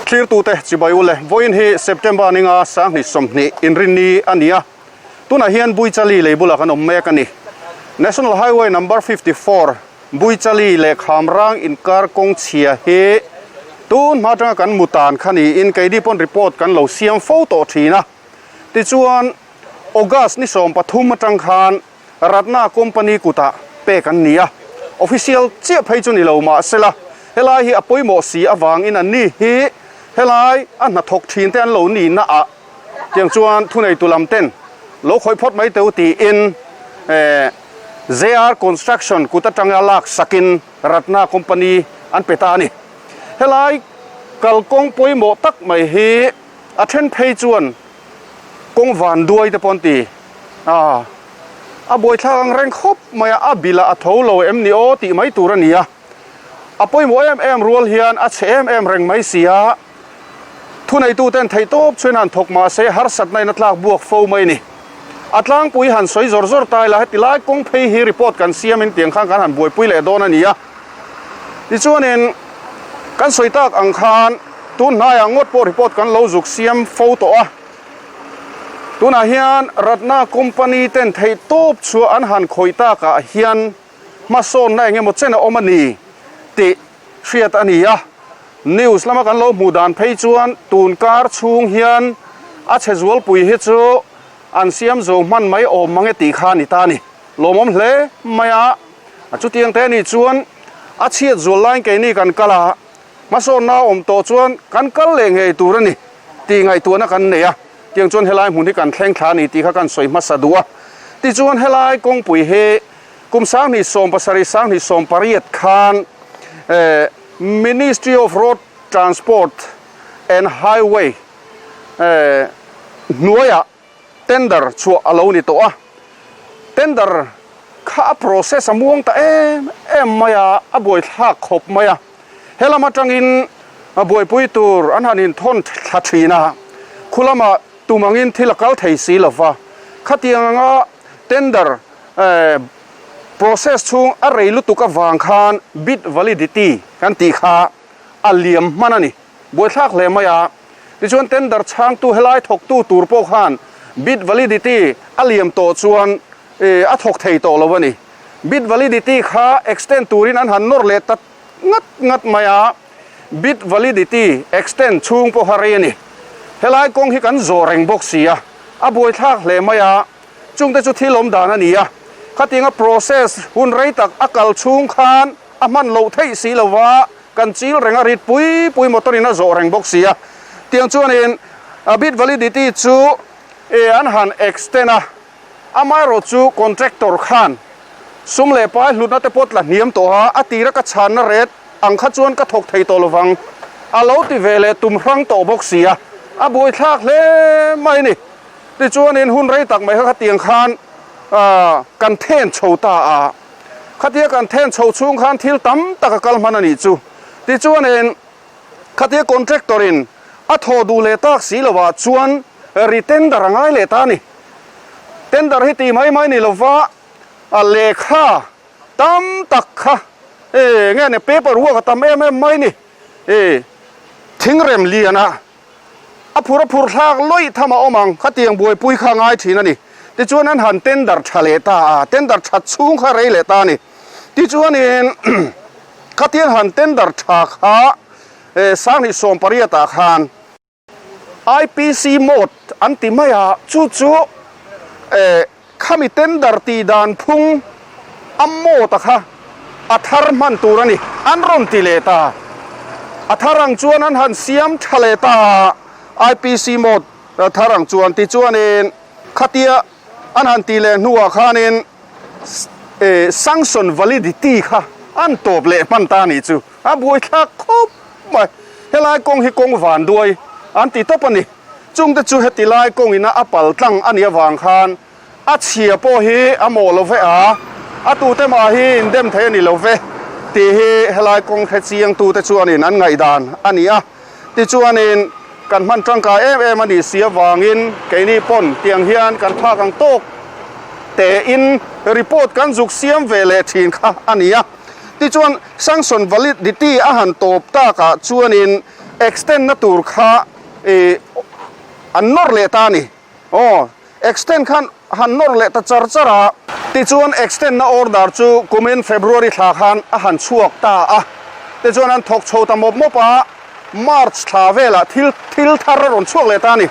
Thlirtute chibai u le, vawiin hi September ninga 2020 inrinni a ni a, tunah hian Buichali lei bulah kan awm mek a ni. National Highway number 54 Buichali leh Khamrang inkar kawng chhia hi tun hma atanga kan mu tan kha niin keini pawn report kan lo siam fo tawh thin a. Tichuan August ni 13 atang khan Ratna company kutah pek an ni a, official chiah phei chu ni lo mah sela, helai hi a pawimawh si avangin an ni hi helai a hnathawk thin te an lo ni na ah tiang chuan thuneitu lam ten lo khawih phawt mai teu tiin JR Construction kut atanga lak sakin Ratna company an pe ta a ni. Helai kalkawng pawimawh tak mai hi a then phei chuan kawng van duai te pawh an ti a, a buaithlak ang reng khawp mai a, a bilh ah a tho lo em ni aw tih mai tur a ni a, a pawimawh em em rual hian a chhe em em reng mai si a, thuneitu ten theih tawp chuan han thawk mah se harsatna in a tlak buak fo mai a ni. A tlangpui han sawi zawr zawr ta ila heti lai kawng phei hi report kan siam in tiang khan kan han buaipui leh dawn a ni a, tichuanin kan sawi tak ang khan tun hnaiah ngawt pawh report kan lo zuk siam fo tawh a, tunah hian Ratna company ten theih tawp chhuah an han khawih takah hian hmasawnna eng emaw chen a awm a ni tih hriat a ni a, news lama kan lo hmuh dan phei chuan tun kar chhung hian a chhe zualpui hi chu an siam zo hman mai awm mang e tih kha a ni ta a ni. Lawmawm hle mai a, chutiang te anih chuan a chhiat zual laiin keini kan kal a, hmasawnna a awm tawh chuan kan kal leh ngei tur a ni tih ngaihtuahna kan nei a, tiang chuan helai hmun hi kan thleng thla a ni tih kha kan sawi hmasa duh a. Tichuan helai kawngpui hi kum 2017 2018 khan Ministry of Road Transport and Highway hnuaiah tender chhuah a lo ni tawh a, tender kha a process a muang ta em em mai a, a buaithlak khawp mai a, he lam atangin a buaipui tur an han inthawn thla thin a, khu lamah tum angin thil a kal thei si lo va, khatiang anga tender process chhung a rei lutuk avang khan bid validity kan tih kha a liam hman a ni. Buaithlak hle mai a, tichuan tender chhangtu helai thawktu tur pawh khan bid validity a liam tawh chuan a thawk thei tawh lo a ni. Bid validity kha extend turin an han nawr leh ta ngat ngat mai a, bid validity extend chhung pawh kha rei a ni. Helai kawng hi kan zawh reng bawk si a, a buaithlak hle mai a, chungte chu thil awm dan a ni a. Khatianga process hun rei tak a kal chhung khan a hman loh theih si lo va, Kan chil reng a rit pui pui motor in a zawh reng bawk si a, tiang chuanin a bid validity chu e an han extend a, amaherawh chu contractor khan sum leh pai hlutna te pawh tla hniam tawh a, a tira ka chhanna ret ang kha chuan ka thawk thei tawh lovang a lo ti ve leh tum hrang tawh bawk si a, a buaithlak hle mai a ni. Tichuanin hun rei tak mai kha khatiang khan kan then chho ta a. Khatia kan then chho chhung khan thil tam tak a kal hman a nih chu. Tichuanin khatia contractor in a thaw duh leh tak si lovah chuan ri tender a ngai leh ta a ni. Tender hi ti mai mai ni lova a lehkha tam tak kha e nge ni paper work a tam em em mai ni. E thingrem lian a A phur a phur thlak lawih tham a awm ang, khatiang buaipui kha a ngai thin a ni. Tichuan an han tender tha leh ta a, tender that chhung kha rei leh ta a ni. Tichuanin khatiang han tender tha kha 2018 ah khan IPC mode an ti mai a, chu chu Khami tender tih dan phung a maw ta kha a thar hman tur a ni. An rawn ti leh ta. A thar ang chuan an han siam tha leh ta a, IPC mode thar ang chuan. Tichuanin khatia an han tih leh hnuah khanin sanction validity kha an tawp leh hman ta a nih chu. A buaithlak khawp mai. Helai kawng hi kawng van duai an ti tawp a ni. Chungte chu heti lai kawngina a pal tlang a nih avang khan a chhia pawh hi a mawh lo ve a, a tute mah hi indem thei a ni lo ve tih hi helai kawng hre chiangtute chuanin an ngaihdan a ni a. Tichuanin kan hman tangkai em em a nih si avangin keini pawn tiang hian kan phak ang tawk tein report kan zuk siam ve leh thin kha a ni a. Tichuan sanction validity a han tawp takah chuanin. Extend na tur kha ih an nawr leh ta a ni. Aw, extend khan han nawr leh ta char char a. Tichuan extend na order chu kumin February thla khan a han chhuak ta a. Tichuan an thawk chho ta mawp mawp a, March thla velah thil thil thar a rawn chhuak leh ta a ni.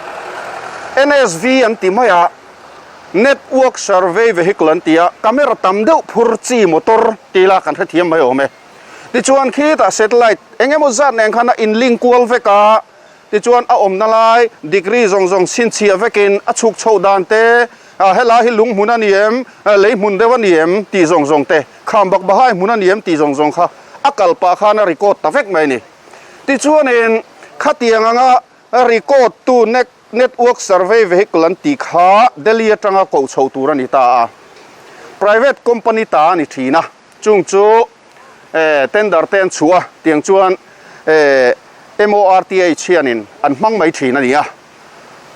NSV an ti mai a, Network Survey Vehicle an ti a, camera tam deuh phur chi motor ti ila kan hrethiam mai awm e. Tichuan khitah satellite eng emaw zat nen khan a in link kual vek a, tichuan a awmna lai degree zawng zawng chhinchhiah vekin a chhuk chhoh dan te, helai hi lung hmun a ni em, lei hmun deuh a ni em tih zawng zawng te, kham bak bahai hmun a ni em tih zawng zawng kha a kal pah khan a record ta vek mai a ni. Tichuanin khatiang anga record tu Network Survey Vehicle an tih kha Delhi atanga koh chhoh tur a ni ta a, private company ta a ni thin a. Chung chu tender te an chhuah a, tiang chuan MORTH hianin an hmang mai thin a ni a.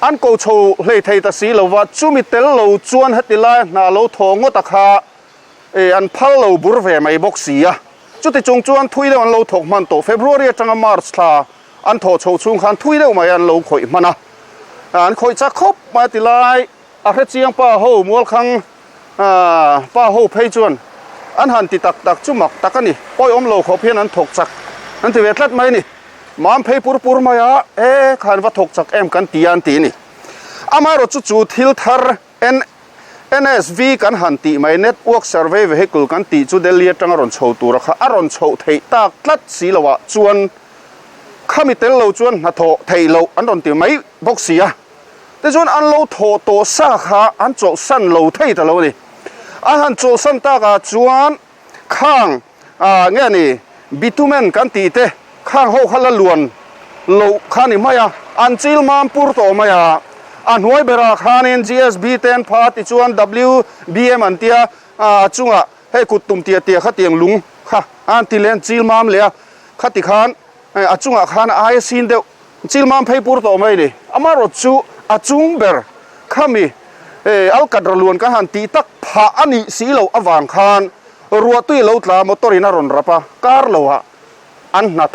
An ko chho hlei thei ta si lova, chumi tel lo chuan heti lai hna lo thaw ngawt a kha an phal lo bur ve mai bawk si a. Chuti chung chuan thui deuh an lo thawk hman tawh, February atanga March thla an thawh chhoh chhung khan thui deuh mai an lo khawih hman a. An khawih chak khawp mai a ti lai, a hrechiang pa ho Mualkhang Pa ho phei chuan an han ti tak tak chu mak tak a ni. Pawi awm lo khawp hian an thawk chak an ti ve tlat mai a ni. Mam phei pur pur mai a, e khan va thawk chak em kan ti a an ti a ni. Amaherawh chu chu thil thar NSV kan han tih mai, Network Survey Vehicle kan tih chu Delhi atanga rawn chho tura kha a rawn chhoh theih tak tlat si loah chuan khami tel lo chuan hnathawh theih loh an rawn ti mai bawk si a. Tichuan an lo thawh tawh sa kha an chawlhsan lo thei ta lo a ni. An han chawlhsan takah chuan khang ah nge ni bitumen kan tih te khang ho kha la luan loh kha ni mai a, an chil mam pur tawh mai a. A hnuai berah khanin GSB te an pha a tichuan WBM an tia a chungah hei kut tum tia tia kha tiang lung kha an ti leh an chil mam leh a, khati khan a chungah khan a aia sin deuh Chil mam phei pur tawh mai ni. Amaherawh chu a chung ber khami Alkatra luan kan han tih tak phah a nih si loh avang khan ruahtui lo tla motor in a rawn rap a, kar lo ah an hna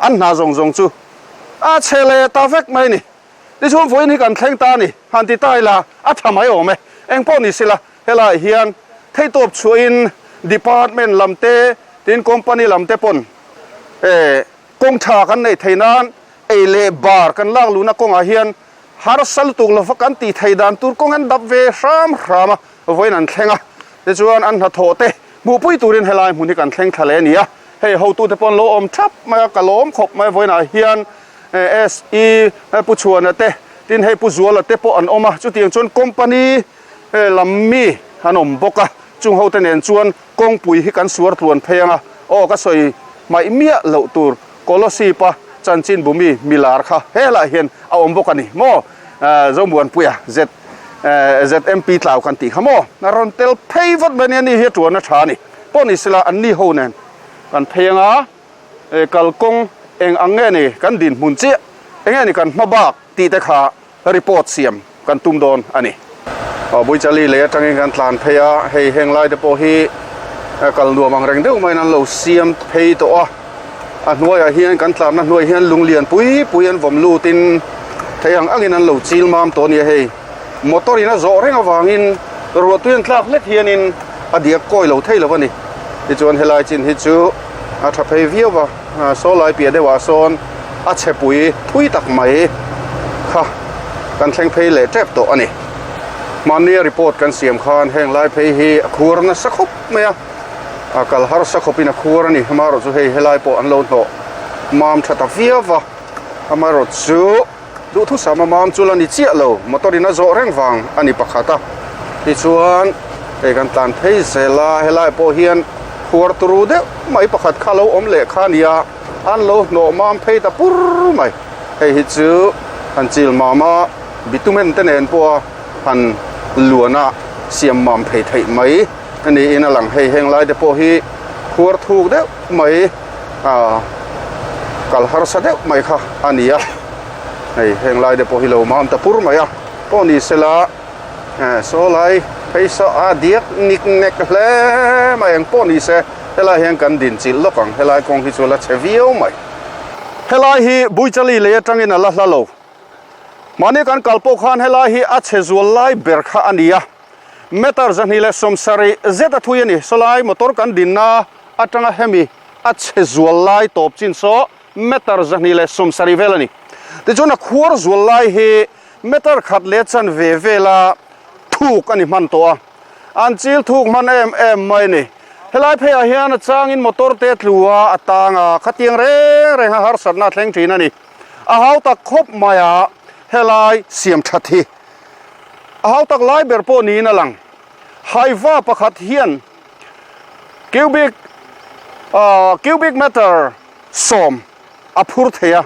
an hna zawng zawng chu a chhe leh ta vek mai ni. Tichuan vawiin hi kan thleng ta a ni, han ti ta ila a tha mai awm e. Engpawh ni sila helaiah hian theitawp chhuahin department lam te tin company lam te pawn Kawng tha kan neih theih nan ei leh bar kan lak luhna kawngah hian harsa lutuk lova kan tih theih dan tur kawng an dap ve hram hram a, vawiin an thleng a, tichuan an hnathawh te hmuhpui turin helai hmun hi kan thleng thla leh a ni a, hei hotute pawh an lo awm thap mai a, ka lawm khawp mai a, vawiinah hian SE Pu Chhuana te tin hei Pu Zuala te pawh an awm a, chutiang chuan company lam mi an awm bawk a, chung hote nen chuan Kawngpui hi kan suar tluan phei anga, aw ka sawi hmaih miah loh tur Kolosip-a chanchin bumi milar kha helaiah hian a awm bawk a ni maw? Zomuanpuia Z ZMP tlau kan tih kha maw? A rawn tel phei vat mai a ni, ani hi a tuan a tha a ni. Pawh ni sela anni ho nen kan phei anga, kalkawng eng ang nge ni kan dinhmun chiah, eng nge ni kan hma bak tih te kha report siam kan tum dawn a ni. Buichali lei atangin kan tlan phei a, hei heng lai te pawh hi kal nuam ang reng deuh maiin an lo siam phei tawh a, a hnuaiah hian kan tlanna hnuaiah hian lung lian pui pui an vawm lutin thei ang angin an lo chil mam tawh a ni a hei. Motor in a zawh reng avangin ruahtui an tlak hlek hianin a diak kawi lo thei lo a ni. Tichuan helai chin hi chu a tha phei viau va, saw lai piah deuhah sawn a chhe pui thui tak mai kha kan thleng phei leh tep tawh a ni. Mahnia report kan siam khan heng lai phei hi a khuar nasa khawp mai a, a kal harsa khawpin a khuar a ni. Amaherawh chu hei helai pawh an lo hnawh mam tha ta viau va, amaherawh chu. Duhthusam a mam chu la ni chiah lo, motor in a zawh reng vang a ni pakhat a. Tichuan hei kan tlan phei zel a, helai pawh hian khuar turu deuh mai pakhat kha lo awm leh kha a nia, an lo hnawh mam phei ta pur mai. Hei hi chu han chil mam a, bitumen te nen pawha han luan a siam mam phei theih mai a niin a lang. Hei heng lai te pawh hi khuar thuk deuh mai. ah kal harsa deuh mai kha a ni a hei heng lai te pawh hi lo mam ta pur mai a pawh ni sela eh saw lai phei saw a diak nik nek hle mai ang pawh ni se helai hian kan din chilh lawk ang helai kawng hi chu la chhe viau mai. Helai hi Buichali lei atangin a la hla lo. Mahni kan kal pawh khan helai hi a chhe zual lai ber kha a ni a. Meter 270 zet a thui a ni. Sawlai motor kan dinna atanga hemi a chhe zual lai tawp chin saw meter 270 vel a ni. Tichuan a khuar zual lai hi meter khat leh chanve vela thuk a ni hman tawh a. An chil thuk hman em em mai a ni. Helai pheiah hian a changin motor te tlu a, a tang a, khatiang reng reng a harsatna a thleng thin a ni. A hau tak khawp mai a, helai siam that hi a hau tak lai ber pawh niin a lang. Haiva pakhat hian cubic cubic meter sawm a phur thei a.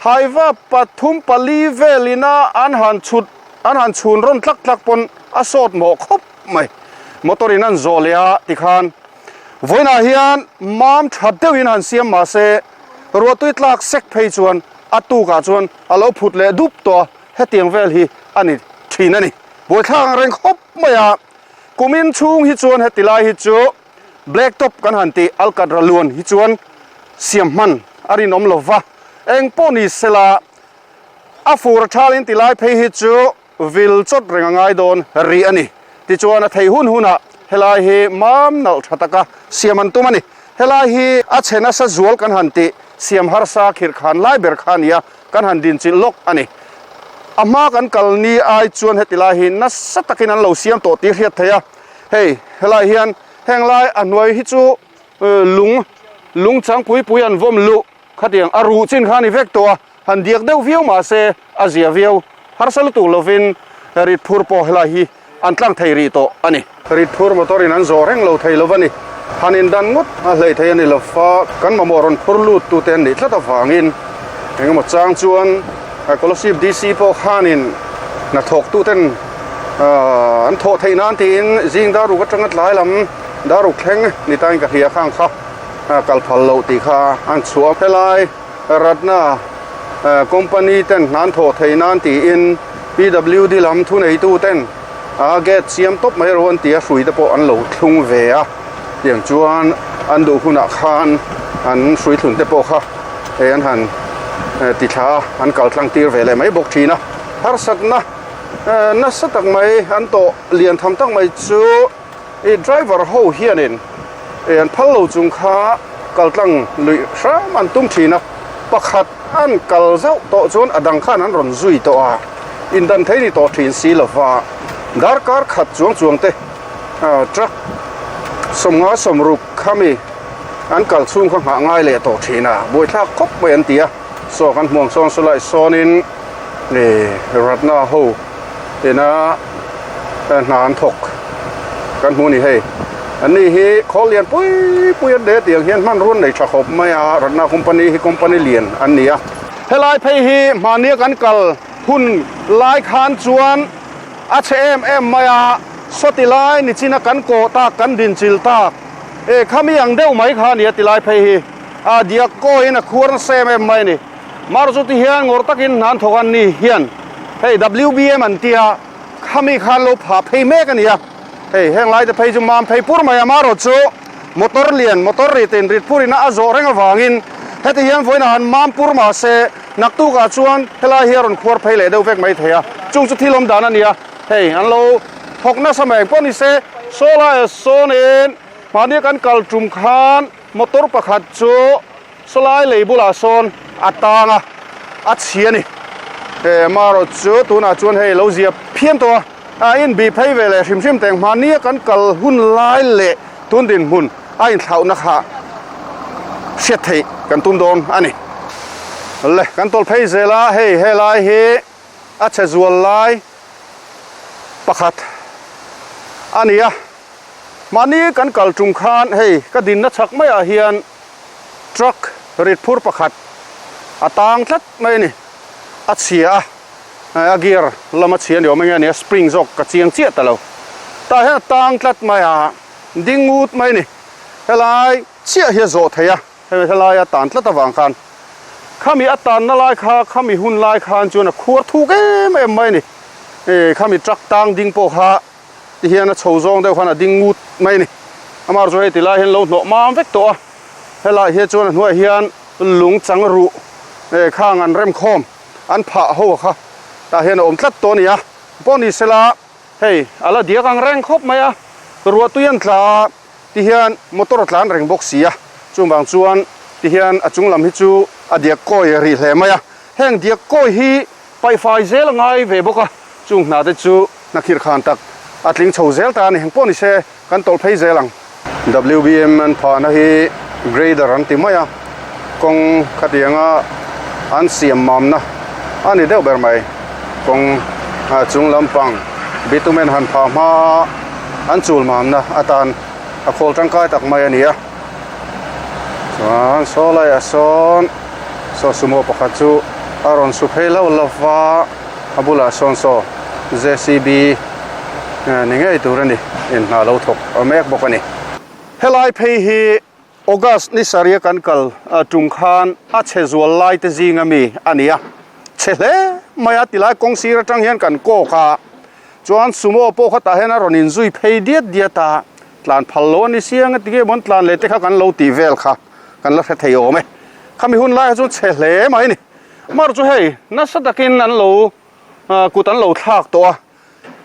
Haiva pathum pali velina an han chhut an han chhun rawn tlak tlak pawn a sawt mawh khawp mai. Motor in an zawh leh a tikhan vawiinah hian mam tha deuhin han siam mahse ruahtui tlak sek phei chuan a tukah chuan a lo phut leh dup tawh a, hetiang vel hi a ni thin a ni. Buaithlak ang reng khawp mai a, kumin chhung hi chuan heti lai hi chu Black top kan han tih alkatra luan hi chuan siam hman a rinawm lo va, eng pawh ni sela a fur a thalin ti lai phei hi chu vil chawt reng a ngai dawn rih a ni. Tichuan a thei hun hunah helai hi mam nalh tha taka siam an tum a ni. Helai hi a chhe nasa zual kan han tih siam harsa khirh khan lai ber kha a ni a, kan han dinchilh lawk a ni. A hma kan kal ni ai chuan heti lai hi nasa takin an lo siam tawh tih hriat theih a. Hei helai hian heng lai a hnuai hi chu lung lung chang pui pui an vawm luh khatiang a ruh chin kha a ni vek tawh a, han diak deuh viau mahse a zia viau harsa lutuk lovin rit phur pawh helai hi an tlang thei rih tawh a ni. Rit phur motor in an zawh reng lo thei lo a ni. Han indan ngawt a hlei thei a ni lo fa kan mamawh rawn phur lut tute an nih tlat avangin engemaw chang chuan Kolasib DC pawh khanin hnathawk tuten an thawh theih nan tiin zing dar ruk atanga tlai lam dar ruk thleng ni tain ka hria khang kha kal phal loh tih kha an chhuah a. Helai Ratna company ten hna an thawh theih nan tiin PWD lam thuneitu ten a gate siam tawp mai ro an ti a, hrui te pawh an lo thlung ve a, tiang chuan an duh hunah khan an hrui thlun te pawh kha hei an han ti thla a, an kal tlang tir ve leh mai bawk thin a, harsatna nasa tak mai an tawh lian tham tak mai chu I driver ho hianin eh an phal lo chung kha kal tlang luih hram an tum thin a, pakhat an kal zauh tawh chuan a dang khan an rawn zui tawh a, indan thei ni tawh thin si lova darkar khat chuang chuang te truck 50 60 khami an kal chhung kha nghah ngai leh tawh thin a, buaithlak khawp mai an ti a, saw kan hmuang sawn saw sawnin eh Ratna ho ina hna an thawk kan hmu a ni hei an ni hi khawl lian pui pui an nei a tiang hian hmanrua nei tha khawp mai a Ratna company hi company lian an ni a. Helai phei hi hmahnia kan kal hun lai khan chuan a chhe em em mai a sawti lai nichina kan kawh tak kan dinchilh tak e khami ang deuh mai kha a ni a ti lai phei hi a diak kawiin a khuar nasa em em mai a ni. Mar chu ti hian ngawr takin hna an thawk an ni hian hei WBM an tia khami khan lo phah phei mek a ni a, hei heng lai te phei chu mam phei pur mai a marawh chu motor lian motor ri tin rit phur ina a zawh reng avangin heti hian vawiinah han mam pur mahse naktukah chuan helai hi a rawn khuar phei leh deuh vek mai thei a, chung chu thil awm dan a ni a, hei an lo thawk nasa mai ang pawh ni se saw laiah sawnin mahni kan kal tum khan motor pakhat chu. Sawlai lei bulah sawn a tang a, a chhi a ni. He marawh chu tunah chuan hei lo zia phian tawh a, a inbih phei ve leh hrim hrim teng hmahnia kan kal hun lai leh tun dinhmun a inthlauhna kha hriat theih kan tum dawn a ni. Le kan tawlh phei zel a, hei helai hi a chhe zual lai pakhat a ni a, mahni kan kal tum khan hei ka dinna chhak maiah hian Truck rit phur pakhat a tang tlat mai a ni. A chhia a, a gear lama chhia ni awm enge a ni a, spring zawk ka chiang chiah ta lo. Tah hian a tang tlat mai a, ding ngut mai a ni. Helai chiah hi a zawh thei a, hemi helai a tan tlat avang khan khami a tanna lai kha khami hun lai khan chuan a khuar thuk em em mai a ni. Khami truck tang ding pawh kha Ti hian a chho zawng deuh khan a ding ngut mai a ni. Amah chu hei ti lai hian lo hnawh mam vek tawh a, helaiah hian chuan a hnuaiah hian lung chang ruh Khang an remkhawm an phah ho a kha tah hian a awm tlat tawh a ni a, pawh ni sela hei a la diak ang reng khawp mai a, ruah tui an tla a ti hian motor a tlan reng bawk si a, chuvang chuan ti hian a chung lam hi chu a diak kawi rih hle mai a, heng diak kawi hi paihfai zel a ngai ve bawk a, chung hna te chu hna khirh khan tak a tling chho zel ta a ni, engpawh ni se. Kan tawlh phei zel ang. WBM an phahna hi grader an ti mai a, kawng khatianga an siam mamna a ni deuh ber mai. Kawng chung lampang bitumen han phah hma a an chul mamna atan a khawl tangkai tak mai a ni a. Chuan saw laiah sawn saw sumo pakhat chu a rawn su phei hlauh hlauh va, a bulah sawn saw JCB ni ngei tur a ni, in hna lo thawk a mek bawk a ni. Helai phei hi August ni sarih a kan kal tum khan a chhe zual lai te zinga mi a ni a, chhe hle mai a tilai kawng sir atang hian kan kawk a, chuan sumo pawh kha tah hian a rawn inzui phei diat diat a, tlan phal lo a ni siang a tinge maw an tlan leh te kha kan lo tih vel kha kan la hre thei awm e, khami hun lai kha chuan chhe hle mai a ni. Mar chu hei nasa takin an lo kut an lo thlak tawh a,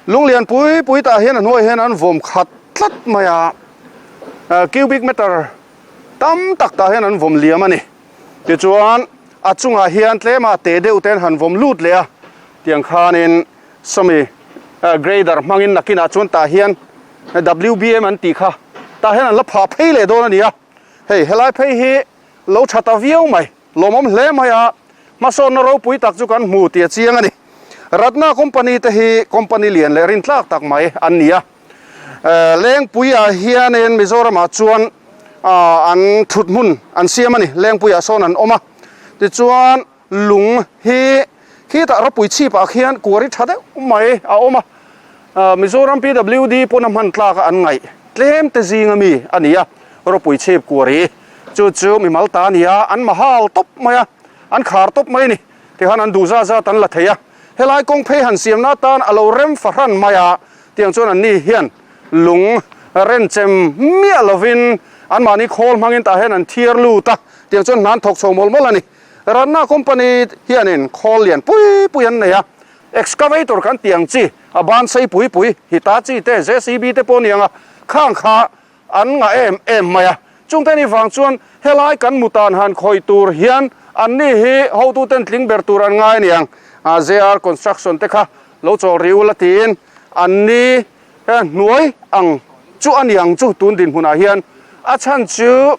Lunglian pui pui tah hian a hnuai hian an vawm khat tlat mai a, cubic meter tam tak tah hian an vawm liam a ni. Tichuan a chungah hian tlema te deuh te an han vawm lut leh a, tiang khanin sawmi grader hmangin nakinah chuan tah hian WBM an tih kha tah hian an la phah phei leh dawn a ni a, hei helai phei hi lo tha ta viau mai. Lawmawm hle mai a, hmasawnna ropui tak chu kan hmu tih a chiang a ni. Ratna company te hi company lian leh rintlak tak mai an ni a. Lengpuiah hianin Mizoramah chuan an thut hmun an siam a ni. Lengpuiah sawn an awm a. Tichuan lung hi khitah ropui chhipah khian kuari tha deuh mai a awm a. Mizoram PWD pawn a hman tlak a an ngaih tlem te zinga mi a ni a, ropui chhip kuari. Chu chu mimal ta a ni a, an mahal tawp mai a, an khar tawp mai a ni. Tikhan an duh zat zat an la thei a, helai kawng phei han siamna atan a lo rem fahran mai a, tiang chuan anni hian lung renchem miah lovin anmahni khawl hmangin tah hian an thiar lut a, tiang chuan hna an thawk chho mawlh mawlh a ni. Ranna company hianin khawl lian pui pui an nei a, excavator kan tih ang chi, a ban sei pui pui, Hitachi te, JCB te pawh a ni ang a, khang kha An ngah em em mai a. Chungte ni vang chuan helai kan mutan han khawih tur hian anni hi hotuten tling ber tur an ngai aniang. JR Construction te kha lo chawl rih ula tiin anni hnuai ang chu a niang chu tun dinhmunah hian a chhan chu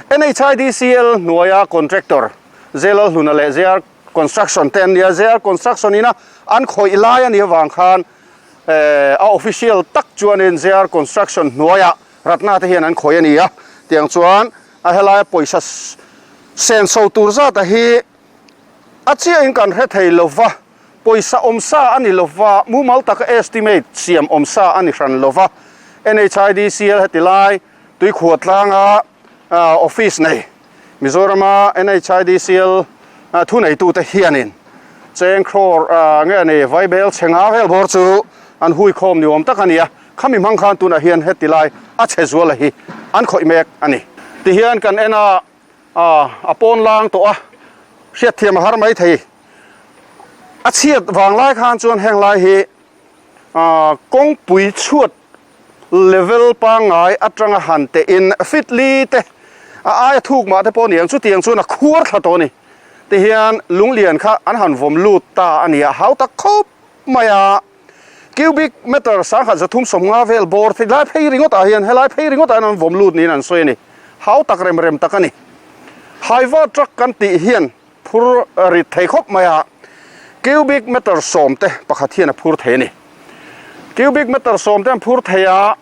NHIDCL hnuaia contractor J Lalhluna leh JR Construction te an nia. JR Construction ina an khawih lai a nih avang khan A official tak chuanin JR Construction hnuaiah Ratna te hian an khawih a ni a, tiang chuan a helaia pawisa senso tur zata hi a chiahin kan hre thei lo va, pawisa awmsa a ni lo va, mumal taka estimate siam awmsa a ni hran lo va, NHIDCL heti lai Tuikhuah tlanga office nei. Mizorama NHIDCL thuneitute hianin cheng crore nge ni vaibel chhe nga vel bawr chu an hui khawm ni awm tak a ni a, khami hmang khan tunah hian heti lai a chhe zuala hi an khawih mek a ni. Tihian kan en a, a pawn lang tawh a, hriatthiam a har mai thei. A chhiat vang lai khan chuan heng lai hi kawngpui chhuat Level pangngai atanga han teh in fit li te a aia thuk mah te pawh ni ang chutiang chuan a khuar thla tawh a ni. Tihian lunglian kha an han vawm lut ta a ni a, hau tak khawp mai a. Cubic meter 1350 vel bawr thei lai phei ringawt ah hian helai phei ringawt ah hian an vawm lut niin an sawi a ni. Hau tak rem rem tak a ni. Haiva truck kan tih hian Phur rit thei khawp mai a, cubic meter sawmte pakhat hian a phur thei a ni. Cubic meter sawmte an phur thei a,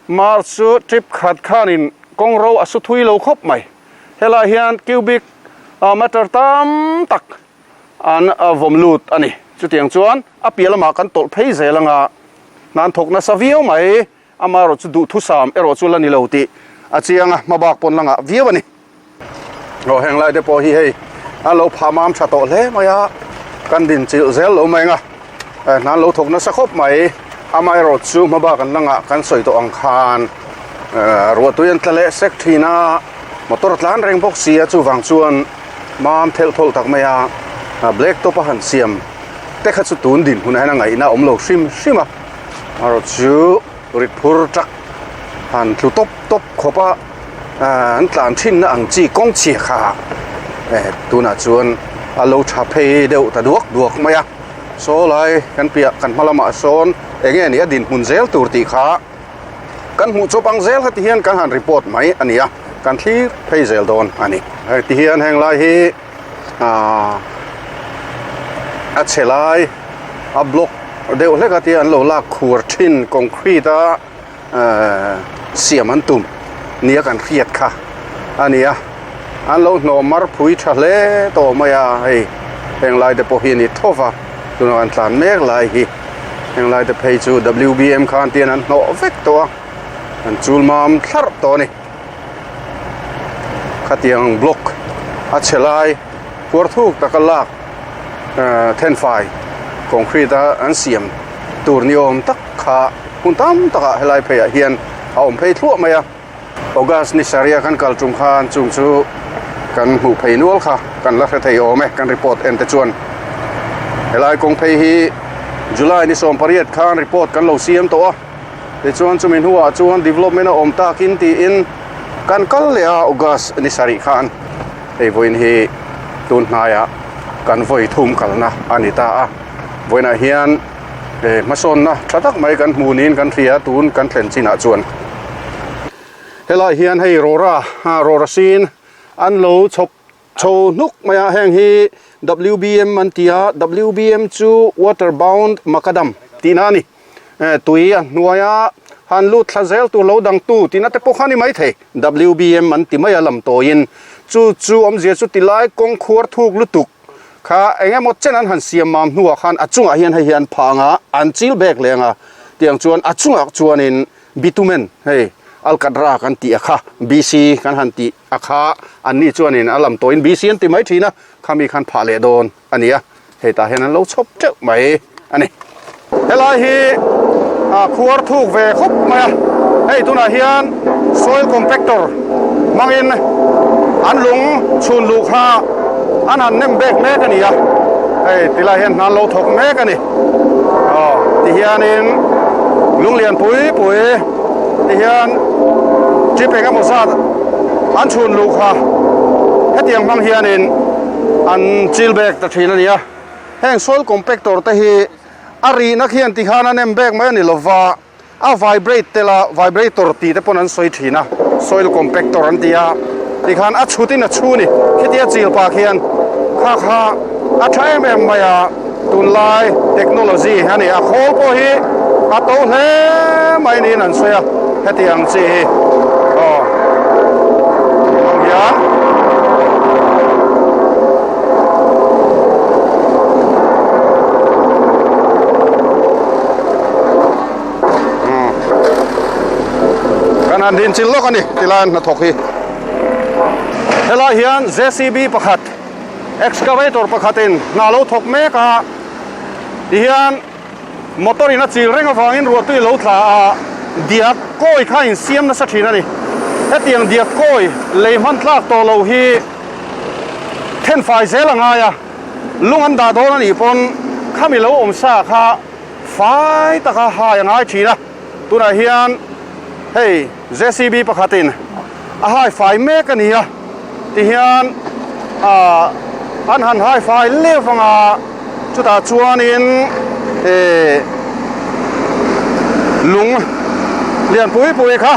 March chu trip khat khanin kawng ro a su thui lo khawp mai. Helai hian cubic meter tam tak an vawm lut a ni. Chutiang chuan a piah lamah kan tawlh phei zel anga hna an thawk nasa viau mai. Amaherawh chu duhthusam erawh chu la ni lo tih a chiang a, hmabak pawn la ngah viau a ni. Aw heng lai te pawh hi hei a lo phah mam tha tawh hle mai a, kan din chilh zel lo mai ang a, hna an lo thawk nasa khawp mai. Amaherawh chu hmabak an la ngah kan sawi tawh ang khan ruahtui an tla leh sek thin a, motor a tlan reng bawk si a, chuvang chuan. Mam thelh thawlh tak mai a, black top a han siam te kha chu tun dinhmunah hian a ngaihna a awm lo hrim hrim a, erawh chu rit phur truck han tlu tawp tawp khawp a, an tlan thinna ang chi kawng chhia kha tunah chuan a lo tha phei deuh ta duak duak mai a, saw lai kan piah kan hma lamah sawn eng nge ni a dinhmun zel tur tih kha. Kan hmuh chawp ang zel heti hian kan han report mai a ni a, kan thlir phei zel dawn a ni. Hei ti hian heng lai hi aaa a chhe lai a block deuh hlek a tia an lo lak khuar thin concrete a ehh siam an tum nia kan hriat kha a ni a. An lo hnawh mar phui tha hle tawh mai a, hei heng lai te pawh hi a ni tho va, tunah kan tlan mek lai hi. Heng lai te phei chu W_B_M khan tian an hnawh vek tawh a, an chul mam thlarh tawh a ni. Khatiang block a chhe lai puar thuk taka lak ehh thenfai concrete a an siam tur ni awm tak kha hmun tam takah helai pheiah hian a awm phei thluah mai a. August ni sarih a kan kal tum khan chung chu kan hmuh phei nual kha kan la hre thei awm e kan report en te chuan helai kawng phei hi July ni 18 khan report kan lo siam tawh a tichuan chumi hnuah chuan development a awm takin tiin kan kal leh a August ni sarih khan hei vawiin hi tun hnaiah kan vawi thum kalna a ni ta a vawiinah hian He hmasawnna tha tak mai kan hmu niin kan hria tun kan thlen chinah chuan helai hian hei rawra rawra sin an lo chhawp chho hnuk mai a heng hi W_B_M an ti a W_B_M chu water bound macadam tihna a ni tui a hnuaia han lut thla zel tur lo dang tu tihna te pawh kha a ni maithei W_B_M an ti mai a lam tawiin chu chu awmzia chu tilai kawng khuar thuk lutuk. Kha eng emaw chen an han siam mam hnuah khan a chungah hian hei hi an phah ang a, an chil bek leng a, tiang chuan a chungah chuanin bitumen hei alkatra kan tih a kha, BC kan han tih a kha, anni chuanin a lam tawhin BC an ti mai thin a, khami khan phah leh dawn a ni a, hei tah hian an lo chhawp teuh mai a ni. Helai hi a khuar thuk ve khawp mai a, hei tunah hian soil compactor hmangin an lung chhun luh kha an han nem bek mek a ni a, hei tilai hian hna an lo thawk mek a ni. Aw tihianin lung lian pui pui tihian trip eng emaw zat an chhun luh kha hetiang hmang hianin an chil bek ta thin a ni a. Heng soil compactor te hi a rihna khian ti khan a nem bek mai a ni lova, a vibrate tel a, vibrator tih te pawn an sawi thin a, soil compactor an ti a, ti khan a chhut in a chhu a ni, khitia chil pah khian kha kha a tha em em mai a, tunlai technology a ni a, khawl pawh hi a to hle mai niin an sawi a, heti ang chi hi aw hmang hian. Kan han din chil lawk a ni tilai an hnathawk hi. Helai hian JCB pakhat excavator pakhatin hna lo thawk mek a tihian motor in a chil reng avangin ruahtui lo tla a diak kawi kha a insiam nasa thin a ni. Hetiang diak kawi lei hman tlak tawh lo hi Thenfai zel a ngai a, lung an dah dawn a nih pawn khami lo awm sa kha fai taka hai a ngai thin a, tunah hian hei JCB pakhatin a hai fai mek a ni a, tihian ah an han hai fai leuh ang a, chutah chuanin eh lung lian pui pui kha.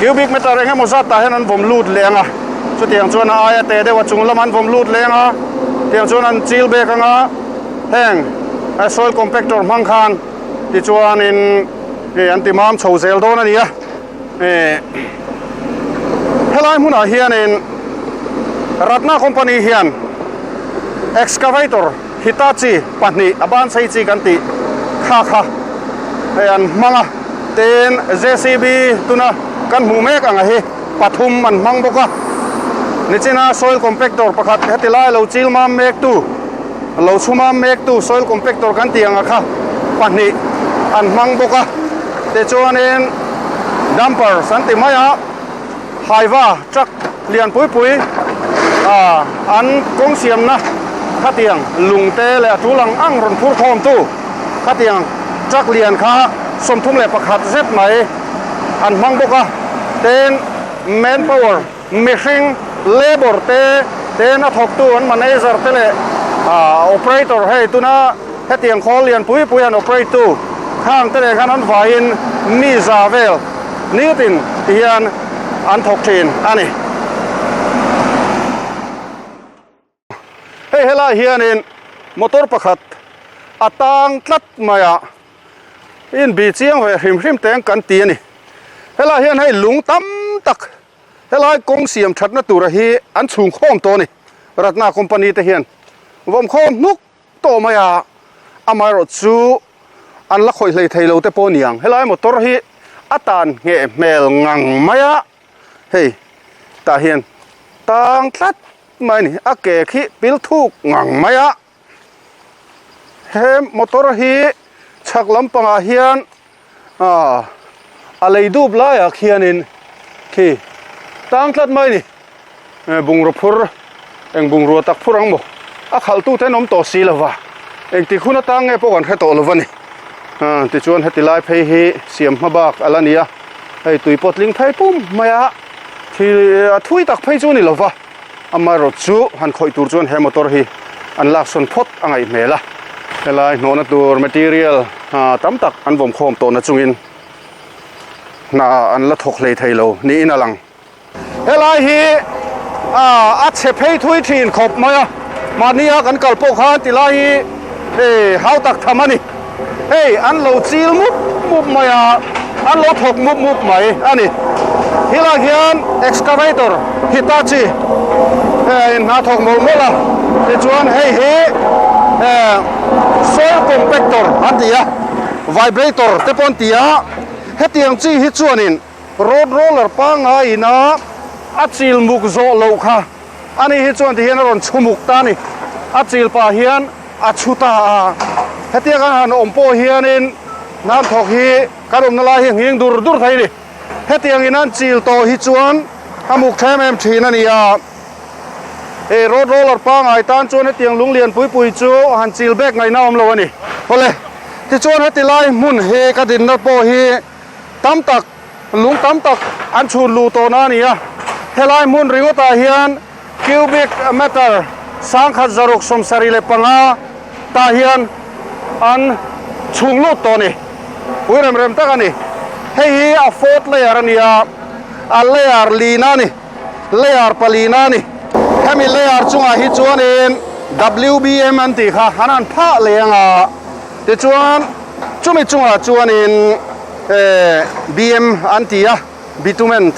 Cubic meter eng emaw zat tah hian an vawm lut leh ang a, chutiang chuan a aia teh deuh a chung lamah an vawm lut leh ang a, tiang chuan an chil bek ang a, heng soil compactor hmang khan tichuanin ih an ti mam chho zel dawn a ni a, ih helai hmunah hianin Ratna company hian excavator Hitachi pahnih a banchei chi kan tih kha kha hei an hmang a, tin JCB tuna kan hmuh mek ang a hi pathum an hmang bawk a, nichina soil compactor pakhat heti lai lo chil mam mek tu lo chhu mam mek tu soil compactor kan tih ang a kha pahnih an hmang bawk a, tichuanin dumpers an ti mai a. Haiva truck lian pui pui An kawng siamna khatiang lung te leh a tul ang ang rawn phur khawmtu khatiang truck lian kha 31 zet mai an hmang bawk a. Tin, manpower, mihring, labour te ten a thawktu an manager te leh operator hei tuna hetiang khawl lian pui pui an operate tu khang te leh khan an vaiin mi za vel nitin ti hian an thawk thin a ni. Hei helai hianin motor pakhat a tang tlat mai a, inbi chiang ve hrim hrim teng kan ti a ni. Helai hian hei lung tam tak helai kawng siam thatna tura hi an chhung khawm tawh a ni. Ratna company te hian vawm khawm hnuk tawh mai a, amaherawh chu an la khawih hlei thei lo te pawh a ni ang. Helai motor hi a tan ngheh hmel ngang mai a, hei tah hian tang tlat mai a ni. A ke khi pil thuk ngang mai a, he motor hi chhak lampangah hian ah a lei dup laiah khianin khi tang tlat mai a ni. Bungraw phur eng bungrua tak phur ang maw a khalh tu te an awm tawh si lo va engtik hun atang nge pawh kan hre tawh lo va ni tichuan heti lai phei hi siam hma bak a la ni a hei tui pawh tling phei pum mai a thi a thui tak phei chu a ni lo va amaherawh chu han khawih tur chuan he motor hi an lak sawn phawt a ngaih hmel a helai hnawhna tur material tam tak an vawm khawm tawhna chungin hna an la thawk hlei thei lo niin a lang. Helai hi a chhe phei thui thin khawp mai a, mahnia kan kal pawh khan ti lai hi hei hau tak tham a ni. Hei an lo chil mup mup mai a, an lo thawk mup mup mai a ni. Helai hian excavator Hitachi hei in hna thawk mawlh mawlh a, tichuan hei hi soil compactor an ti a, vibrator te pawh an ti a, hetiang chi hi chuanin Road roller pangngai ina a chil muk zawh loh kha ani hi chuan tihian a rawn chhu muk ta a ni. A chil pah hian a chhu ta a. Hetiang an han awm pawh hianin hnam thawk hi kan awmna lai hi nghing dur dur thei a ni. Hetiang in an chil tawh hi chuan a muk tha em em thin a ni a. Hei road roller pangngai tan chuan hetiang lung lian pui pui chu han chil bek ngaihna awm lo a ni. Awle, tichuan heti lai hmun hi ka dinna pawh hi tam tak lung tam tak an chhun luh tawhna a ni a, helai hmun ringawtah hian cubic meter 1675 tah hian an chhung lut tawh a ni, pui rem rem tak a ni. Hei hi a fourth layer a ni a, a layer lina a ni, layer palina a ni. Hemi layer chungah hi chuanin WBM an tih kha an han phah leh ang a, tichuan Chumi chungah chuanin BM an ti a, bitumen,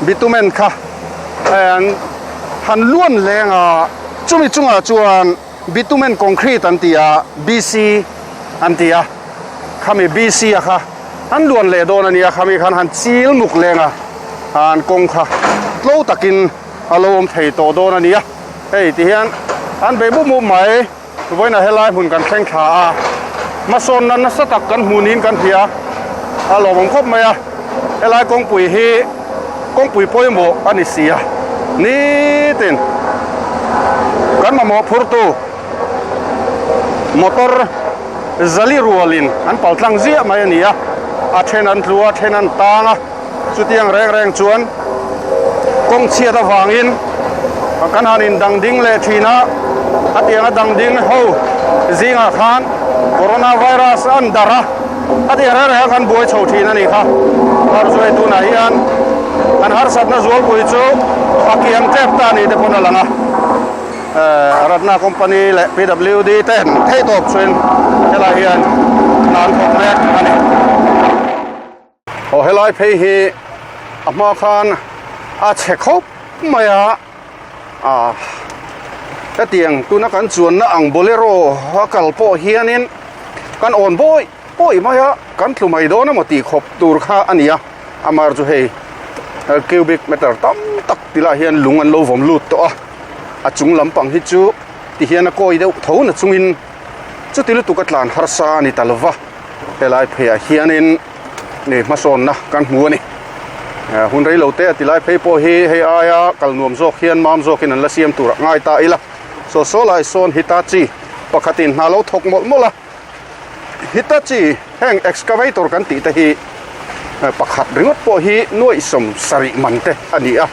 bitumen kha an han luan leng a, chumi chungah chuan bitumen concrete an ti a, BC an ti a, khami BC a kha an luan leh dawn a nia, khami khan han chil muk leng a, an kawng kha tlo takin a lo awm thei tawh dawn a nia, hei tihian an bei mup mup mai. Vawiinah helai hmun kan thleng thla a, hmasawnna nasa tak kan hmu niin kan hria a lawmawm khawp mai a, helai kawngpui hi kawngpui pawimawh a ni si a, nitin kan mamawh phurtu motor zali rualin an pal tlang ziah mai a ni a, a then an tlu a, a then an tang a. Chutiang reng reng chuan kawng chhiat avangin kan han indang ding leh thin a, a tianga dang ding ho zingah khan corona virus an darh a, a tiang reng reng a kan buai chho thin a nih kha. Harzuai tunah hian kan harsatna zualpui chu a kiang tep ta ni te pawn a lang a. Ratna company leh PWD ten theihtawp chuin helai hian hna an thawk mek a ni. Aw helai phei hi a hma khan a chhe khawp mai a ah hetiang tuna kan chuanna ang bolero a kal pawh hianin kan awn bawi bawi mai a kan tlu mai dawn emaw tih khawp tur kha a ni a amar chu hei cubic meter tam tak ti lah hian lung an lo vawm lut tawh a a chung lampang hi chu ti hian a kawi deuh tho na chungin chuti lutuk a tlan harsa a ni ta lova. Helai pheiah hianin ni hmasawnna kan hmu a ni. Hun rei lo te a ti lai phei pawh hi hei aia kal nuam zawk hian mam zawkin an la siam tur a ngai ta ila. Saw saw lai sawn Hitachi pakhatin hna lo thawk mawlh mawlh a. Hitachi heng excavator kan tih te hi pakhat ringawt pawh hi nuaih 70 man te a ni a.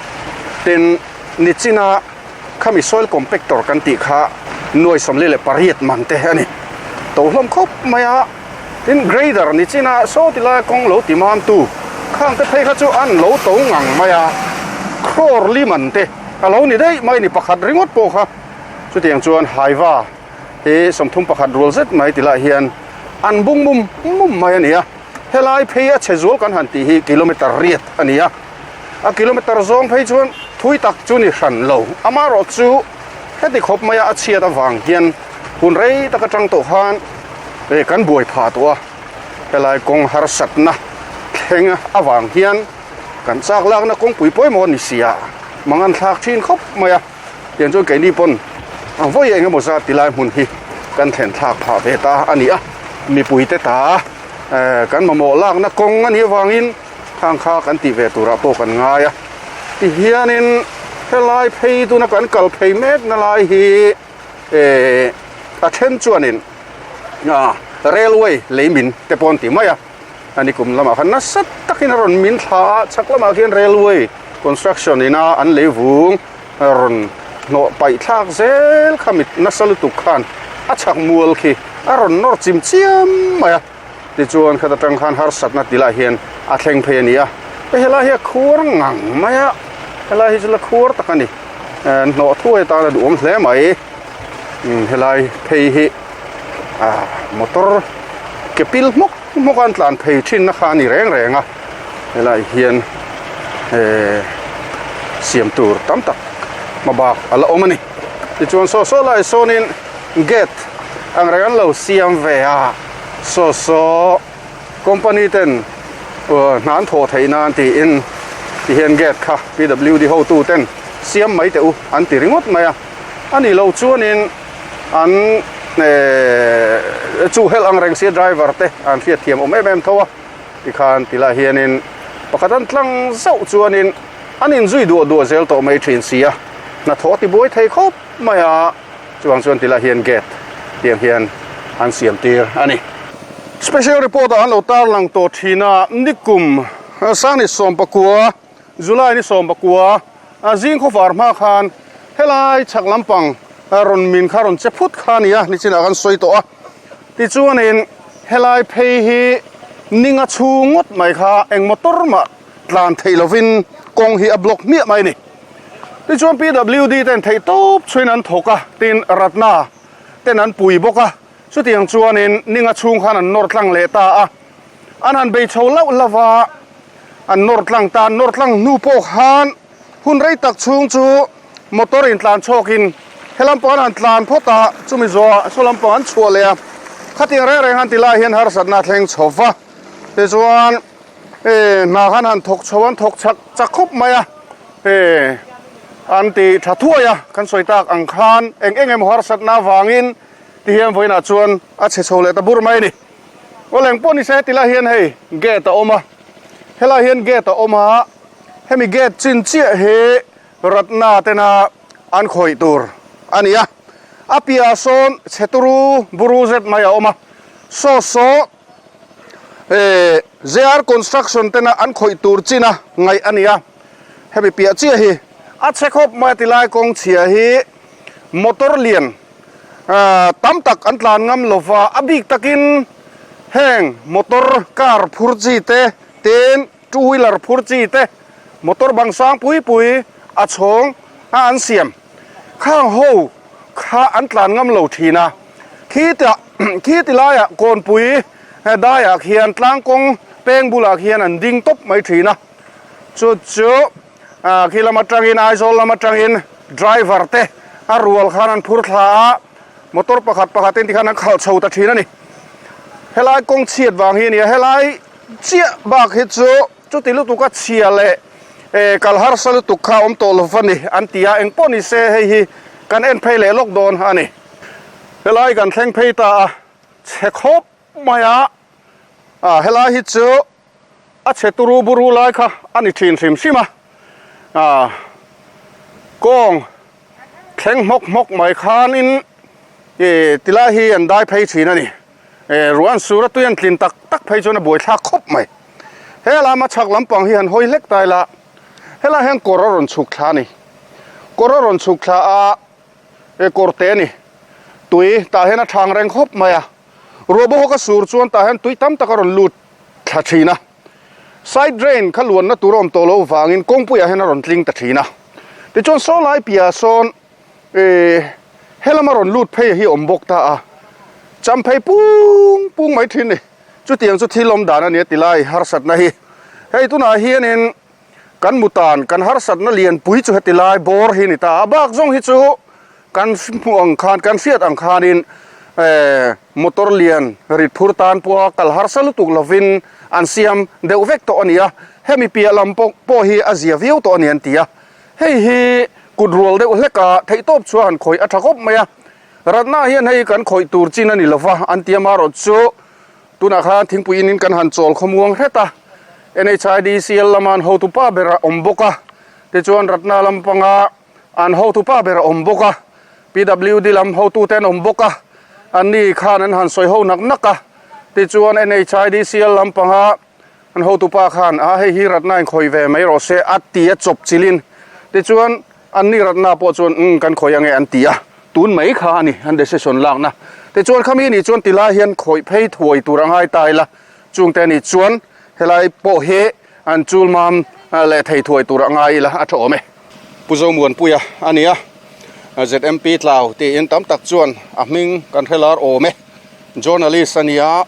Tin, nichina khami soil compactor kan tih kha nuaih 48 man te a ni. To hlawm khawp mai a. Tin, grader nichina saw ti laia kawng lo ti mamtu khang te phei kha chu an lo to ngang mai a. Crore li man te a lo ni daih mai ni pakhat ringawt pawh kha. Chutiang chuan Haiva hi 31 rual zet mai ti lai hian an bung mum mum mai a ni a. Helai phei a chhe zual kan han tih hi kilometer riat a ni a. A kilometer zawng phei chuan thui tak chu ni hran lo. Amaherawh chu heti khawp maia a chhiat avang hian hun rei tak atang tawh khan kan buai phah tawh a. Helai kawng harsatna thleng avang hian kan chak lakna kawngpui pawimawh a ni si a, mangan thlak thin khawp mai a. Tiang chuan keini pawn a vawi eng emaw zat ti lai hmun hi kan thlen thlak phah ve ta a ni a. Mipuite ta kan mamawh lakna kawng a nih avangin khang kha kan tih ve turah pawh kan ngai a. Tihianin helai phei tuna kan kal phei mekna lai hi a then chuanin railway lei min te pawh an ti mai a. A ni kum lamah khan nasa takin a rawn min thla a, chhak lamah khian railway construction ina an lei vung rawn hnawh paih thlak zel kha mit nasa lutuk khan a chhak mual khi a rawn nawr chim chiam mai a. Tichuan khat atang khan harsatna ti lah hian a thleng phei a ni a, helai hi a khuar ngang mai a, helai hi chu la khuar tak a ni, hnawh thuai atan a duhawm hle mai, helai phei hi ah motor ke pil hmawk hmawk a an tlan phei thin na kha a ni reng reng a, helai hian eh siam tur tam tak hma bak a la awm a ni, tichuan saw saw lai sawnin gate ang reng an lo siam ve a saw saw company ten hna an thawh theih nan tiin tihian gate kha P_W_D hotu ten siam mai teh u an ti ringawt mai a a nih loh chuanin an ehh chu helh ang reng sia driver te an hriat thiam awm em em tho a tikhan tilai hianin pakhat an tlang zauh chuanin an inzui duah duah zel tawh mai thin si a hnathawh a ti buai thei khawp mai a chuvang chuan tilai hian gate tiang hian an siam tir a ni. Special report ah an lo tarlang tawh thin a nikum sangni 19 July ni 19 a zing khawvar hma khan helai chhak lampang rawn min kha rawn che phut kha a ni a nichinah kan sawi tawh a tichuanin helai phei hi ninga chhung ngawt mai kha eng motor mah tlan theih lovin kawng hi a block hmiah mai a ni tichuan P_W_D ten theih tawp chhuin an thawk a tin Ratna ten an pui bawk a chutiang chuanin ninga chhung khan an nawr tlang leh ta a an han bei chho lauh lauh a an nawr tlang ta an nawr tlang hnu pawh khan Hun rei tak chhung chu motor in tlan chhawkin he lampang an han tlan phawt a, chumi zawhah saw lampang an chhuah leh a, khatiang reng reng han ti lai hian harsatna a thleng chho va, tichuan eh hna khan han thawk chho an thawk chak chak khawp mai a, eh an ti tha thuai a, kan sawi tak ang khan eng eng emaw harsatna avangin tihian vawiinah chuan a chhe chho leh ta bur mai a ni. Aw leng pawh ni se heti lai hian hei gate a awm a, helai hian gate a awm a. Hemi gate chin chiah hi Ratna tena an khawih tur a ni a, a piahah sawn chhe turu buru zet mai a awm a, saw saw eh JR Construction tena an khawih tur china ngaih a ni a, hemi piah chiah hi a chhe khawp mai a ti lai kawng chhia hi motor lian tam tak an tlan ngam lova, a bik takin heng motor car phur chi te tin Two wheeler phur chi te motor bang sang pui pui a chhawng a an siam khang ho kha an tlan ngam lo thin a, khi tah khi ti laiah kawnpui daiah khian tlang kawng peng bulah khian an ding tawp mai thin a, chu chu khi lam atangin Aizawl lam atangin driver te a rual khan an phur thla a, motor pakhat pakhat in tikhan an khalh chho ta thin a ni. Helai kawng chhiat vang hi a ni a, helai. Chiah bak hi chu chuti lutuk a chhia leh kal harsa lutuk kha awm tawh lo va ni an ti a, engpawh ni se hei hi kan en phei leh lawk dawn a ni. Helai kan thleng phei ta a, chhe khawp mai a, helai hi chu. a chhe turu buru lai kha a ni thin hrim hrim a, ah kawng thleng hmawk hmawk mai khanin ih tilai hi an dai phei thin a ni. Eh ruah an sur a tui an tlin tak tak phei chuan a buai thlak khawp mai. He lama chhak lampang hi han hawi hlek ta ila helai hian kawr a rawn chhuk thla a ni. Kawr a rawn chhuk thla a eh kawr te a ni. Tui tah hian a thang reng khawp mai a. Ruah bawk a sur chuan tah hian tui tam tak a rawn lut thla thin a. Side drain kha luanna tur a awm tawh loh vangin kawngpuiah hian a rawn tling ta thin a. Tichuan saw lai piahah sawn eh helama rawn lut phei hi a awm bawk ta a. Cham phei pung pung mai thin a ni. Chutiang chu thil awm dan a ni a ti lai harsatna hi. Hei tunah hianin Kan mutan kan harsatna lianpui chu heti lai bawr hi a ni ta a, bak zawng hi chu kan hmuh ang khan, kan hriat ang khanin eh motor lian rit phur tan pawha kal harsa lutuk lovin an siam deuh vek tawh a ni a, hemi piah lam pawh pawh hi a zia viau tawh a ni an ti a, hei hi kut rual deuh hlek a theihtawp chu a han khawih a tha khawp mai a, ratna hian hei kan khawih tur chin a ni lova an ti a marawh chu. Tunah khan thingpui in in kan han chawl khawmuang hret a, NHIDCL lama an hotu pa ber a awm bawk a, tichuan Ratna lam panga an hotu pa ber a awm bawk a, PWD lam hotute an awm bawk a, anni khan an han sawi ho nak nak a, tichuan NHIDCL lam panga an hotu pa khan a hei hi Ratna in khawih ve mai rawh se a ti a chawp chilhin, tichuan Anni ratna pawh chuan umm kan khawih ange an ti a, tun mai kha a ni an decision lakna. Tichuan khami nih chuan tilai hian khawih phei thuai tur a ngai ta ila, chungte nih chuan helai pawh hi an chul mam leh thei thuai tur a ngai ila a tha awm e. Pu Zomuanpuia a ni a, ZMP Tlau tiin tam tak chuan a hming kan hre lar awm e. Journalist a ni a,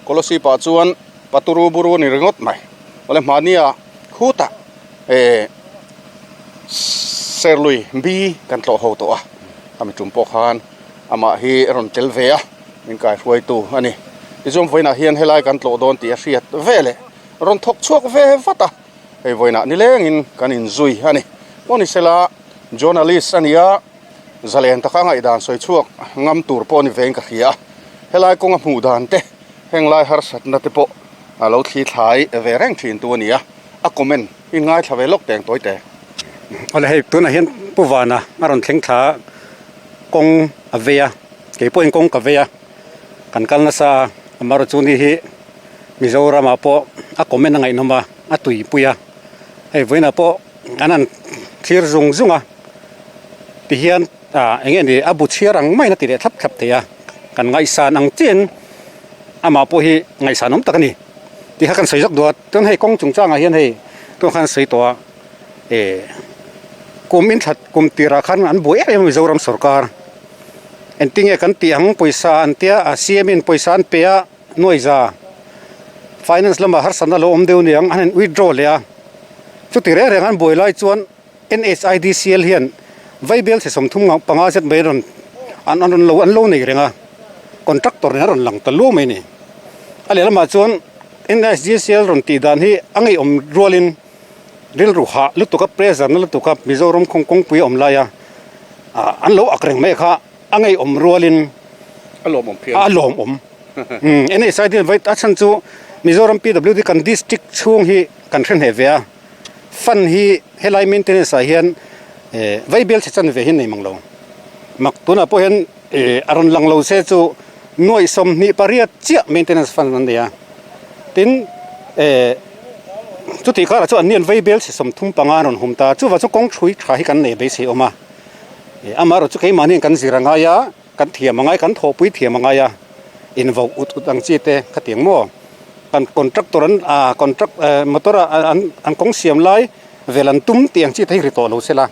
Kolosip ah chuan Paturu buru a ni ringawt mai. Awle hmahnia khutah eh Serlui bi kan tlawh ho tawh a, a mi tum pawh khan amah hi a rawn tel ve a, min kaihruaitu a ni. Tichuan vawiinah hian helai kan tlawh dawn tih a hriat ve leh rawn thawk chhuak ve vat a, hei vawiinah nilengin kan inzui a ni. Pawh ni sela journalist a ni a, zalen taka ngaihdan sawi chhuak ngam tur pawh a ni vein ka hria a, helai kawnga hmuh dan te heng lai harsatna te pawh a lo thli thlai ve reng thin tu a ni a, a comment in ngaithla ve lawk teng tawi te. Awle hei tunah hian Pu Vana a rawn thleng thla a, kawng a vei a, kei pawhin kawng ka vei a, kan kal nasa a, Amarawchuni hi Mizoramah pawh a comment a ngaihnawm a, a tuipui a, hei vawiinah pawh an han thlir zung zung a, tihian ah eng nge ni a bu chhiar ang maiin a ti leh thlap thlap thei a, kan ngaihsan ang chiahin amah pawh hi ngaihsan awm tak a ni tih kha kan sawi zawk duh a, chuan hei kawng chungchangah hian hei tunah khan sawi tawh a eh kum in that kum tirah khan an buai em em a Mizoram sawrkar engtinge kan tih ang pawisa an tia a CM in pawisa an pe a nuaiza finance lamah harsatna lo awm deuh aniang an han withdraw leh a chuti reng reng an buai lai chuan. NHIDCL hian Vaibel chhe 35 panga zet mai rawn an an rawn lo an lo nei reng a, contractor nen a rawn lang ta luau mai a ni. A lehlamah chuan NHIDCL rawn tih dan hi a ngeiawm rualin rilru hah lutuk a pressure na lutuk a Mizoram khawng kawngpui a awm lai a ah an lo ak reng mai kha a ngeiawm rualin a lawmawm phian a lawmawm. NHIDCL a chhan chu Mizoram PWD kan district chhung hi kan hre hneh ve a. Fund hi helai maintenance ah hian eh vaibel chhe chan ve hi nei mang lo. Mak tunah pawh hian eh a rawn lang lo se chu nuaih 28 chiah maintenance fund an nei a. Tin eh chutih karah chuan anni an vaibel chhe 35 an rawn hum ta. Chuvang chuan kawng thui tha hi kan nei beisei awm a. Eh amaherawhchu chu keimahni kan zir a ngai a, kan thiam a ngai, kan thawhpui thiam a ngai a, invo ut ut ang chi te khatiang maw. Kan contractor an ah contract eh motor ah an an kawng siam lai vel an tum tih ang chi te hi ri tawh lo sela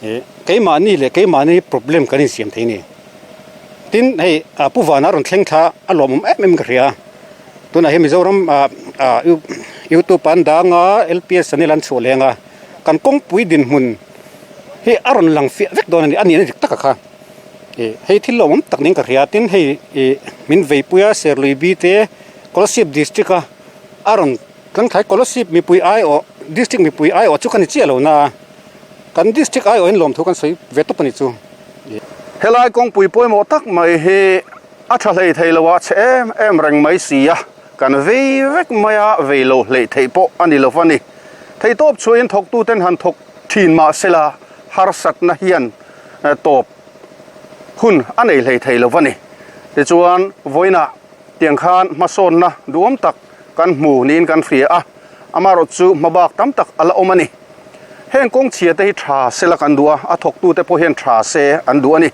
ih keimahni leh keimahni problem kan insiam thei a ni. Tin hei ah Pu Vana rawn thleng thla a lawmawm em em ka hria a tunah hian Mizoram ah ah youtube an dang a LPS channel an chhuah leng a kan kawngpui dinhmun hi a rawn lang fiah vek dawn a ni a nihna dik taka kha. Ih hei thil lawmawm tak niin ka hria tin hei ih min veipui a Serlui bi te Kolasib district a a rawn tlangthlai Kolasib mipui aiawh district mipui aiawh chu ka ni chiah lo na a kan district aiawh in lawmthu kan sawi ve tawp a ni chu. Helai kawngpui pawimawh tak mai hi a tha hlei thei lo a chhe em em reng mai si a. Kan vei vek mai a, vei lo hleih theih pawh a ni lo va ni. Theihtawp chhuahin thawktuten han thawk thin mah sela harsatna hian tawp hun a nei hlei thei lo va ni. Tichuan, vawiinah tiang khan hmasawnna duhawm tak kan hmu niin kan hria a, amaherawh chu hmabak tam tak a la awm a ni. Heng kawng chhia te hi tha sela kan duh a, a thawktute pawh hian tha se an duh a ni.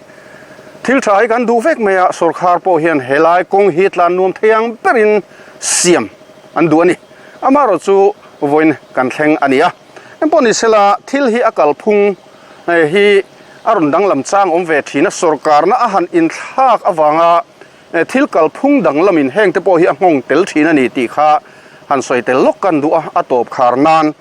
Thil tha hi kan duh vek mai a, sawrkhar pawh hian helai kawng hi tlan nuam thei ang berin siam an duh a ni. Amaherawh chu vawiin kan thleng a ni a. Engpawh ni sela thil hi a kalphung hi a rawn danglam chang awm ve thin a, sawrkarna a han inthlak avanga thil kalphung danglamin hengte pawh hi a nghawng tel thin a ni tih kha han sawi tel lawk kan duh a, a tawp khar nan.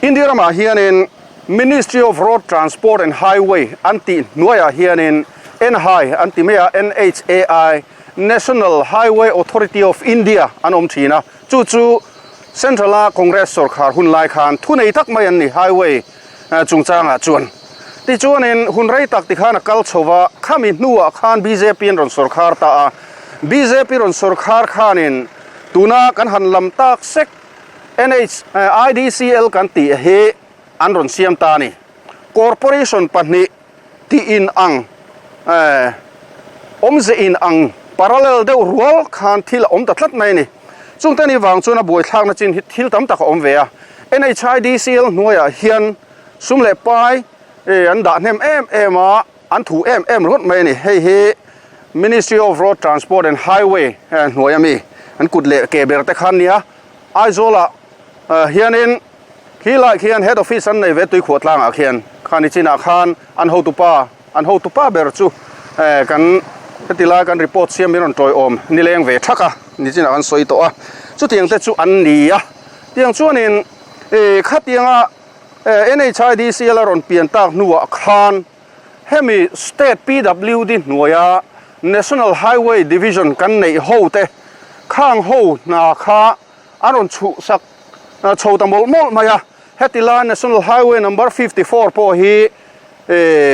India ramah hianin Ministry of Road Transport and Highway an tih hnuaiah hianin NHAI an ti mai a, NHAI, National Highway Authority of India an awm thin a, chu chu Central-a Congress sawrkhar hun lai khan thunei tak mai an ni highway chungchangah chuan. Tichuanin hun rei tak tikhan a kal chho va, khami hnuah khan bjp an rawn sawrkhar ta a, bjp rawn sawrkhar khanin Tuna kan han lam tak sek NHIDCL kan tih hi an rawn siam ta a ni. Corporation pahnih tih in ang awmze in ang parallel deuh rual khan thil a awm ta tlat mai a ni. Chungte ni vang chuan a buaithlakna chin hi thil tam tak a awm ve a. NHIDCL hnuaiah hian sum leh pai an dah hnem em em a. An thu em em ringawt mai a ni. Hei hi Ministry of Road Transport and Highway hnuai ami an kut leh ke ber te khan nia. Aizawlah hianin khi lai khian head office an nei ve Tuikhuah tlangah khian khani chinah khan an hotupa an hotupa ber chu kan heti lai kan report siam min rawn tawiawm nileng ve thak a ni chinah kan sawi tawh a. Chutiang te chu an ni a. Tiang chuanin khatianga NHIDCL a rawn pian tak hnuah khan Hemi State PWD hnuaia National Highway Division kan neih ho te khang ho hna kha an rawn chhuhsak chho ta mawlh mawlh mai a. Heti lai National Highway Number 54 pawh hi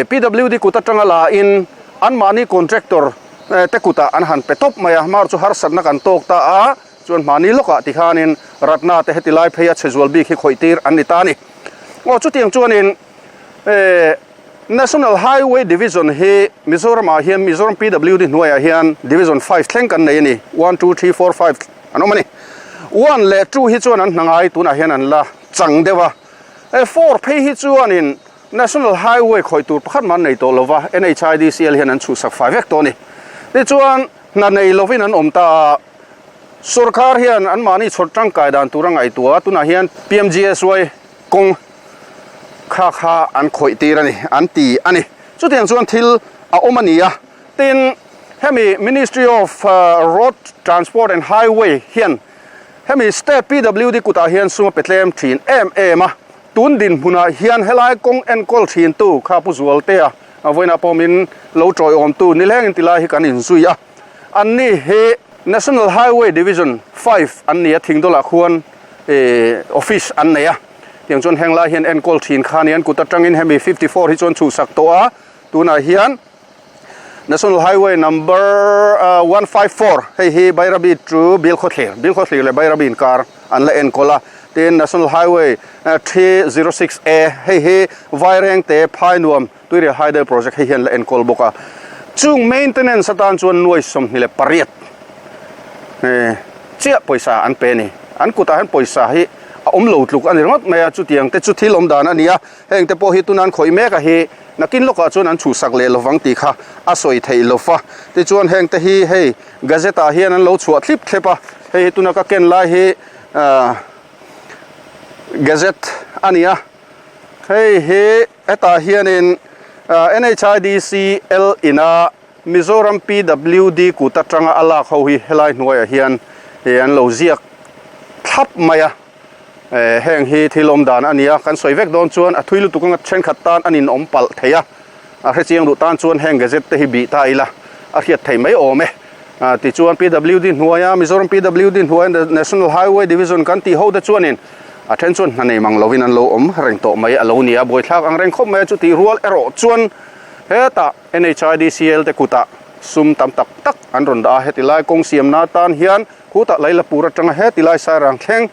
PWD kut atanga la in anmahni contractor te kutah an han pe tawp mai a. Hmar chu harsatna kan tawk ta a, chuan hmahni lawkah tikhanin Ratna te heti lai phei a chhe zual bik hi khawih tir an ni ta a ni. Aw chutiang chuanin National Highway Division hi Mizoramah hian Mizoram PWD hnuaiah hian Division 5 thleng kan nei a ni. 1, 2, 3, 4, 5 an awm a ni. 1 leh 2 hi chuan an hna ngai tunah hian an la chang deuh a. 4 phei hi chuanin National Highway khawih tur pakhat mah an nei tawh lo va, NHIDCL hian an chhuhsak fai vek tawh a ni. Tichuan hna nei lovin an awm ta a, sorkar hian anmahni chhawr tangkai dan tur a ngaihtuah a, tunah hian PMGSY kawng kha kha an khawih tir a ni, an ti a ni. Chutiang chuan thil a awm a ni a, tin hemi Ministry of Road Transport and Highway hian hemi State PWD kutah hian sum a pe tlem thin em em a, tun dinhmunah hian helai kawng enkawl thintu kha Pu Zualtea vawiinah pawh min lo tawiawmtu nilengin tilai hi kan inzui a. Anni hi National Highway Division 5 an ni a, Thingdawlah khuan office an nei a. Tiang chuan heng lai hian enkawl thin kha a ni. An kut atangin hemi 54 hi chuan chhuhsak tawh a, tunah hian National Highway number 154 hei hi Bairabi to Bilkhawthlir, Bilkhawthlir leh Bairabi inkar an la enkawl a. Tin National Highway 306A hei hi Vairengte Phainuam Tuirial Hydel Project hei hian la enkawl bawk a, chung maintenance atan chuan nuai 28 chiah pawisa an pe a ni. An kutah hian pawisa hi a awm lo tluk a ni ringawt mai a, chutiang te chu thil awm dan a ni a, heng te pawh hi tuna an khawih mek a hi nakin lawkah chuan an chhuhsak leh lovang tih kha a sawi theih lo va. Tichuan heng te hi hei gazette ah hian an lo chhuah thlip thlep a, hei hi tuna ka ken lai hi gazette a ni a, hei hi. Hetah hianin NHIDCL ina Mizoram PWD kut atanga a lak ho hi helai hnuaiah hian an lo ziak thlap mai a, heng hi thil awm dan a ni a, kan sawi vek dawn chuan a thui lutuk anga thenkhat tan an inawm palh thei a, a hrechiang duh tan chuan heng gazette te hi bih ta ila a hriat theih mai awm e. Tichuan PWD hnuaia Mizoram PWD hnuaia National Highway Division kan tih ho te chuanin A then chuan hna nei mang lovin an lo awm reng tawh mai a lo ni a, buaithlak ang reng khawp mai a, chutih rual erawh chuan hetah NHIDCL te kutah sum tam tak tak an rawn dah a, heti lai kawng siamna atan hian khutah Lailapur atanga heti lai Sairang thleng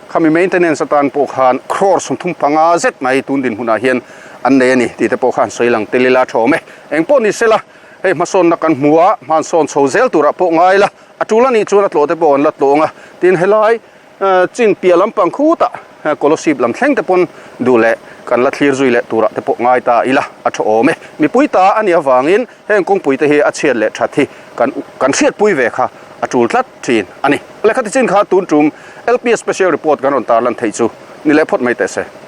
khami maintenance atan pawh khan crore 35 zet mai tun dinhmunah hian an nei a ni tih te pawh khan sawi lang tel ila tha awm e. Engpawh ni sela hei hmasawnna kan hmu a, hmansawn chho zel turah pawh ngai ila a tul a nih chuan a tlawh te pawh an la tlawng a, tin helai Chin piah lampang khutah Kolosip lam thleng te pawn duh leh kan la thlir zui leh turah te pawh ngai ta ila a tha awm e. Mipui ta a nih avangin heng kawngpui te hi a chhiat leh that hi kan kan hriatpui ve kha a tul tlat thin a ni. Lehkha ti chin kha tun tum LPS Special Report kan rawn tarlan theih chu ni leh phawt mai teh se.